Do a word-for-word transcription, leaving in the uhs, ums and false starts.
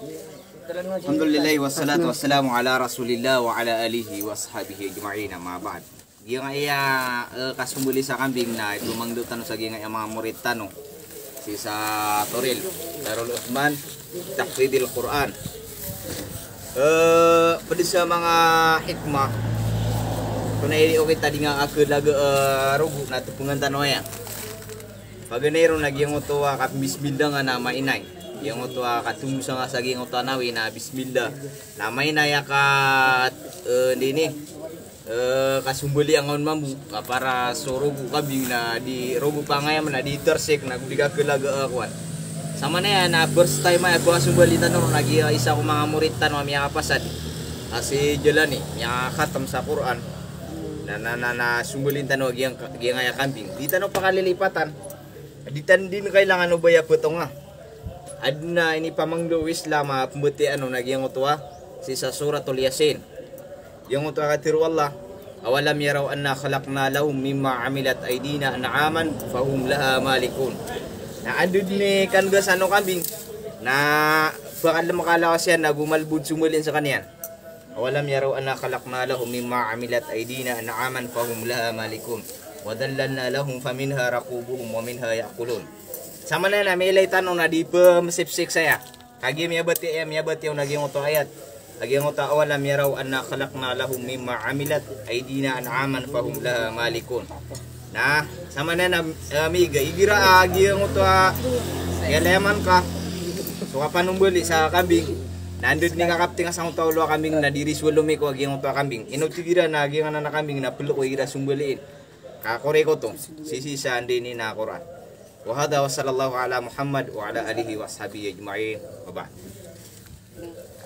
Alhamdulillah, wassalatu wassalamu ala Rasulillah wa ala alihi wa sahbihi ajma'in, amma ba'd. Giyangkaya, eh, kasombali sa kambing na ipmangndao tano sa giyangkaya manga morit tano sii sa Toril, Darul Uthman, Tahfidhil Quran. Eh, pd sa manga hikmah, tonaa i di okit a di nga akalaga, eh, rogo na tpngan tano aya. Paganay ron na giyangkoto a kapmbismillah nga na maina i. Giyangkoto a katombosa nga sa giyangkoto a nawi na bismillah. Na maina i a ka, eh, di ini, eh, kasombali angka on mambo, ka para so rogo o kambing na di rogo pangayam na di tarsik na go di kakalaga, eh, kowan. Samanaya na first time aya ko kasombali tano ron na giya isa ko manga morit tano a miyakapasad a si Jalani, miyakakhatam sa Quran. Na, na, na, na sombalin tano giyang, giyangkaya kambing. Di tano pakalilipatan. Di tano dn kailangan o baya ptong a. Adn a inipamangndao o Islam a pmbatiyaan on na giyangkoto a sii sa Suratul Yasin. Giyangkoto a katharo o Allah, "Awalam yaraw anna khalaqna lahum mimma amilat aydina an'aman fahum laha malikun." Na anda dn i kan'gasan o kambing na pakalm kalawas iyan na go malbod sombalin skaniyan. "Awalam yaraw anna khalaqna lahum mimma amilat aydina an'aman fahum laha malikun. Wa dhallalna lahum faminha rakubuhum wa minha ya'kulun." Samanaya na miilay tano na di pmsipsik saya. Kagiya miyabatiya, miyabatiya on a giyangkoto a ayat. A giyangkoto a, "Awalam yaraw anna khalaqna lahum mimma amilat aydina an'aman fahum laha malikun." Na, samanaya na, eh, miga, igira a giyangkoto a, ah, iyalayaman ka so kapanombali sa kambing. Na anda dn i kakapting a sangkoto a olo a kambing na di ri so olo miko a giyangkoto a kambing. Ino tig iran a giyangkanan a kambing na plko igira sombaliin. Ka korek oto, sii sa anda ini na Quran. Wa hadha wa sallallahu ala Muhammad wa ala alihi wa sahbihi ajma'in. Wa ba'd.